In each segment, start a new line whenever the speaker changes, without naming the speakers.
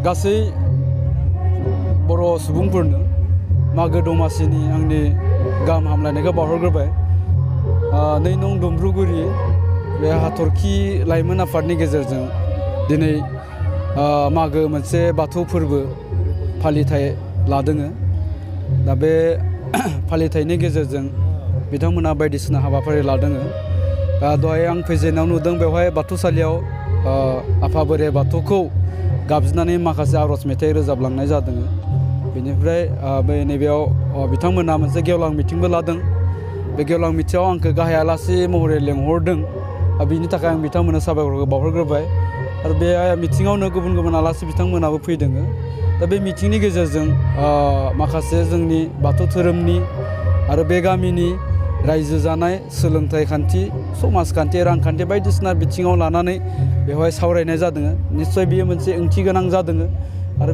गासै बर' सुबुंफोरनो मागो दमासिनि आंनि गाहाम हामलायनायखौ बावहरग्रोबाय। 2 नं दुमब्रुगुरि बे हाथरखि लाइमोन आफादनि गेजेरजों दिनै मागो मोनसे बाथौ फोरबो फालिथाय लादों। दा बे फालिथायनि गेजेरजों बिथांमोना बायदिसिना हाबाफारि लादों। दहाय आं फैजेननायाव नुदों बेवहाय बाथौसालियाव आफा बोराइ बाथौखौ गाबज्रिनानै माखासे आर'ज मेथाइ रोजाबलांनाय जादों। बेनिफ्राय नैबेयाव बिथांमोना मोनसे गेवलां मिटिंबो लादों। बे गेवलां मिटिङाव आंखौ गाहाय आलासि महरै लेंहरदों। बिनि थाखाय आं बिथांमोननो साबायखरखौ बावहरग्रोबाय। आरो बे मिटिङावनो गुबुन गुबुन आलासि बिथांमोनाबो फैदों। दा बे मिटिंनि गेजेरजों माखासे जोंनि बाथौ धोरोमनि आरो बे गामिनि रायजो जानाय सोलोंथाइ खान्थि, समाजखान्थि, रांखान्थि बायदिसिना बिथिङाव लानानै बेवहाय सावरायनाय जादों। निस्सय बेयो मोनसे ओंथि गोनां जादों। आरो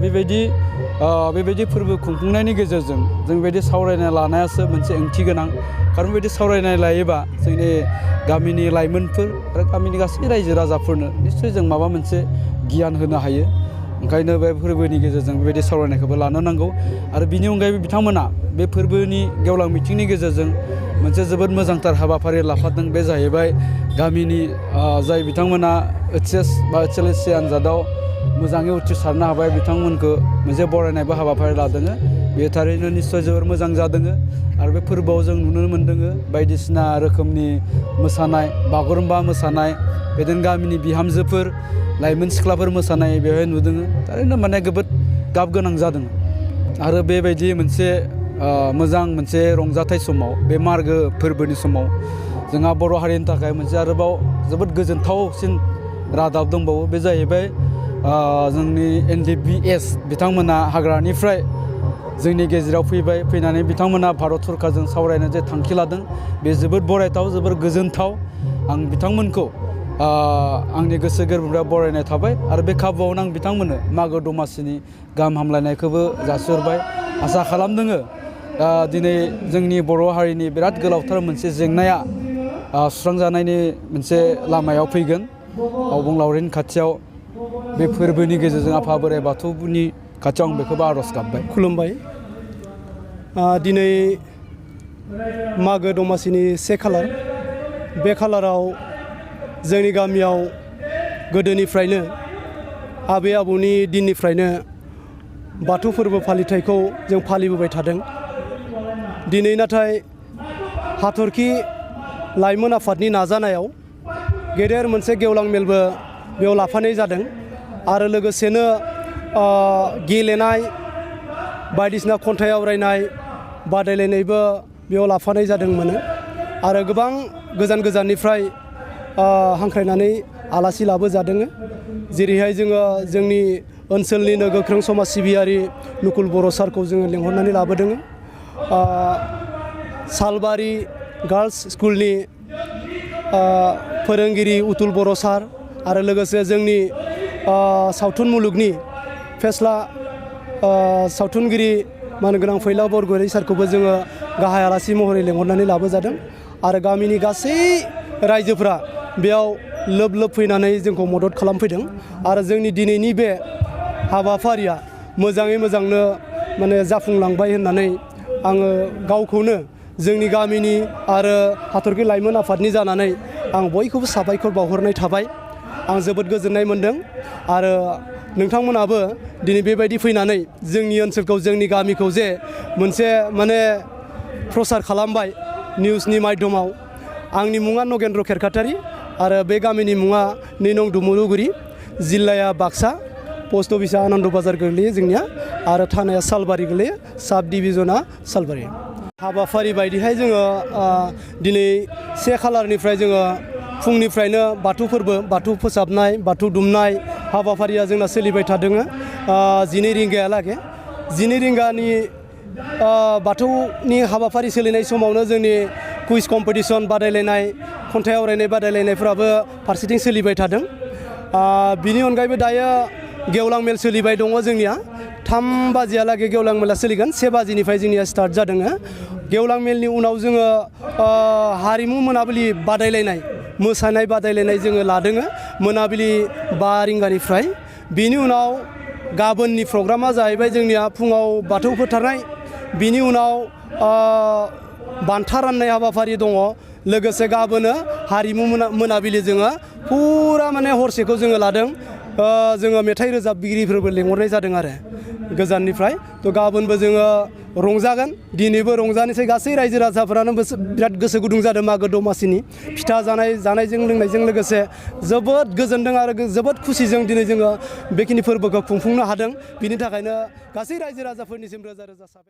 बेबायदि फोरबो खुंफुंनायनि गेजेरजों जों बेबायदि सावरायना लानायासो मोनसे ओंथि गोनां। खारन बेबायदि सावरायनाय लायोबा जोंनि गामिनि लाइमोनफोर आरो गामिनि गासै रायजो राजाफोरनो निस्सय जों माबा मोनसे गियान होनो हायो। ओंखायनो बे फोरबोनि गेजेरजों बेबायदि सावरायनायखौबो लानो नांगौ। आरो बिनि अनगायैबो बिथांमोना बे फोरबोनि गेवलां मिटिंनि गेजेरजों मोनसे जोबोद मोजांथार हाबाफारि लाफादों। बे जाहैबाय गामिनि जाय बिथांमोना HS बा HLSC आनजादाव मोजाङै उथ्रिसारनो हाबाय बिथांमोनखौ मोनसे बरायनायबो हाबाफारि लादों। बे थारैनो निस्सय जोबोर मोजां जादों। आरो बे फोरबोआव जों नुनो मोन्दों बायदिसिना रोखोमनि मोसानाय, बागुरुम्बा मोसानाय, बिदिनो गामिनि बिहामजोफोर, लाइमोन सिख्लाफोर मोसानाय बेवहाय नुदों। थारैनो माने जोबोद गाब गोनां जादों। आरो बेबायदि मोनसे मोजां मोनसे रंजाथाइ समाव बे मागो फोरबोनि समाव जोंहा बर' हारिनि थाखाय मोनसे आरोबाव जोबोद गोजोनथावसिन रादाब दंबावो। बे जाहैबाय जोंनि NDBS बिथांमोना हाग्रानिफ्राय जोंनि गेजेराव फैनानै बिथांमोना भारत सरकारजों सावरायनो जे थांखि लादों बे जोबोद बरायथाव, जोबोद गोजोनथाव। आं बिथांमोनखौ आंनि गोसो गोरबोनिफ्राय बरायनाय थाबाय। आरो बे खाबुआवनो आं बिथांमोननो मागो दमासिनि गाहाम हामलायनायखौबो जासिहरबाय। आसा खालामदों दिनै जोंनि बर' हारिनि बिराद गोलावथार मोनसे जेंनाया सुस्रांजानायनि मोनसे लामायाव फैगोन। अबंलावरिनि खाथियाव बे फोरबोनि गेजेरजों आफा बोराइ बाथौनि खाथियाव आं बेखौबो आर'ज गाबबाय।
खुलुमबाय। दिनै मागो दमासिनि 1 खालार। बे खालाराव जोंनि गामियाव गोदोनिफ्रायनो आबै आबौनि दिननिफ्रायनो बाथौ फोरबो फालिथायखौ जों फालिबोबाय थादों। दिनै नाथाय हाथरखि लाइमोन आफादनि नाजानायाव गेदेर मोनसे गेवलां मेलबो बेयाव लाफानाय जादों। आरो लोगोसेनो गेलेनाय बायदिसिना खन्थाइ आवरायनाय बादायलायनायबो बेयाव लाफानाय जादोंमोन। आरो गोबां गोजान गोजाननिफ्राय हांख्रायनानै आलासि लाबोजादों। जेरैहाय जोङो जोंनि ओनसोलनिनो गोख्रों समाज सिबियारि नुकुल बर' सारखौ जोङो लिंहरनानै लाबोदों। सालबारि गार्लस स्कुलनि फोरोंगिरि उथुल बर' सार आरो लोगोसे जोंनि सावथुन मुलुगनि फेस्ला सावथुनगिरि मानगोनां फैला बरगयारि सारखौबो जोङो गाहाय आलासि महरै लिंहरनानै लाबोजादों। आरो गामिनि गासै रायजोफ्रा बेयाव लोब लोब फैनानै जोंखौ मदद खालामफैदों। आरो जोंनि दिनैनि बे हाबाफारिया मोजाङै मोजांनो माने जाफुंलांबाय होननानै आङो गावखौनो जोंनि गामिनि आरो हाथरखि लाइमोन आफादनि जानानै आं बयखौबो साबायखर बावहरनाय थाबाय। आं जोबोद गोजोननाय मोन्दों। आरो नोंथांमोनाबो दिनै बेबायदि फैनानै जोंनि ओनसोलखौ, जोंनि गामिखौ जे मोनसे माने प्रसार खालामबाय निउसनि माध्यमाव। आंनि मुङा नगेन्द्र खेरखातारि आरो बे गामिनि मुङा 2 नं दुमब्रुगुरि, जिल्लाया बाक्सा, पस्ट अफिसा आनन्द बाजार गोग्लैयो जोंनिया, आरो थानाया सालबारि गोग्लैयो, साब डिभिजना सालबारि। हाबाफारि बायदिहाय जोङो दिनै 1 खालारनिफ्राय जोङो फुंनिफ्रायनो बाथौ फोरबो, बाथौ फोसाबनाय, बाथौ दुमनाय हाबाफारिया जोंना सोलिबाय थादों 12 रिंगायालागै। 12 रिंगानि बाथौनि हाबाफारि सोलिनाय समावनो जोंनि कुइज कम्पिटिसन बादायलायनाय, खन्थाइ आवरायनाय बादायलायनायफ्राबो फारसेथिं सोलिबाय थादों। बिनि अनगायैबो दायो गेवलां मेल सोलिबाय दङ जोंनिया। 3 बाजियालागै गेवलां मेला सोलिगोन। 1 बाजिनिफ्राय जोंनिया स्टार्ट जादों। गेवलां मेलनि उनाव जोङो हारिमु मोनाबिलि बादायलायनाय, मोसानाय बादायलायनाय जोङो लादों मोनाबिलि 5 रिंगानिफ्राय। बिनि उनाव गाबोननि प्रग्रामा जाहैबाय जोंनिया फुङाव बाथौ फोथारनाय बिनि उनाव बान्था राननाय हाबाफारि दङ लोगोसे गाबोनो हारिमु मोनाबिलि जोङो फुरा माने हरसेखौ जोङो लादों जोङो मेथाइ रोजाबगिरिफोरबो लेंहरनाय जादों आरो गोजाननिफ्राय थ' गाबोनबो जोङो रंजागोन दिनैबो रंजानोसै गासै रायजो राजाफोरानो बिराद गोसो गुदुं जादों मागो दमासिनि फिथा जानायजों लोंनायजों लोगोसे जोबोद गोजोनदों आरो जोबोद खुसिजों दिनै जोङो बेखिनि फोरबोखौ खुंफुंनो हादों बिनि थाखायनो गासै रायजो राजाफोरनिसिम रोजा रोजा साबायखर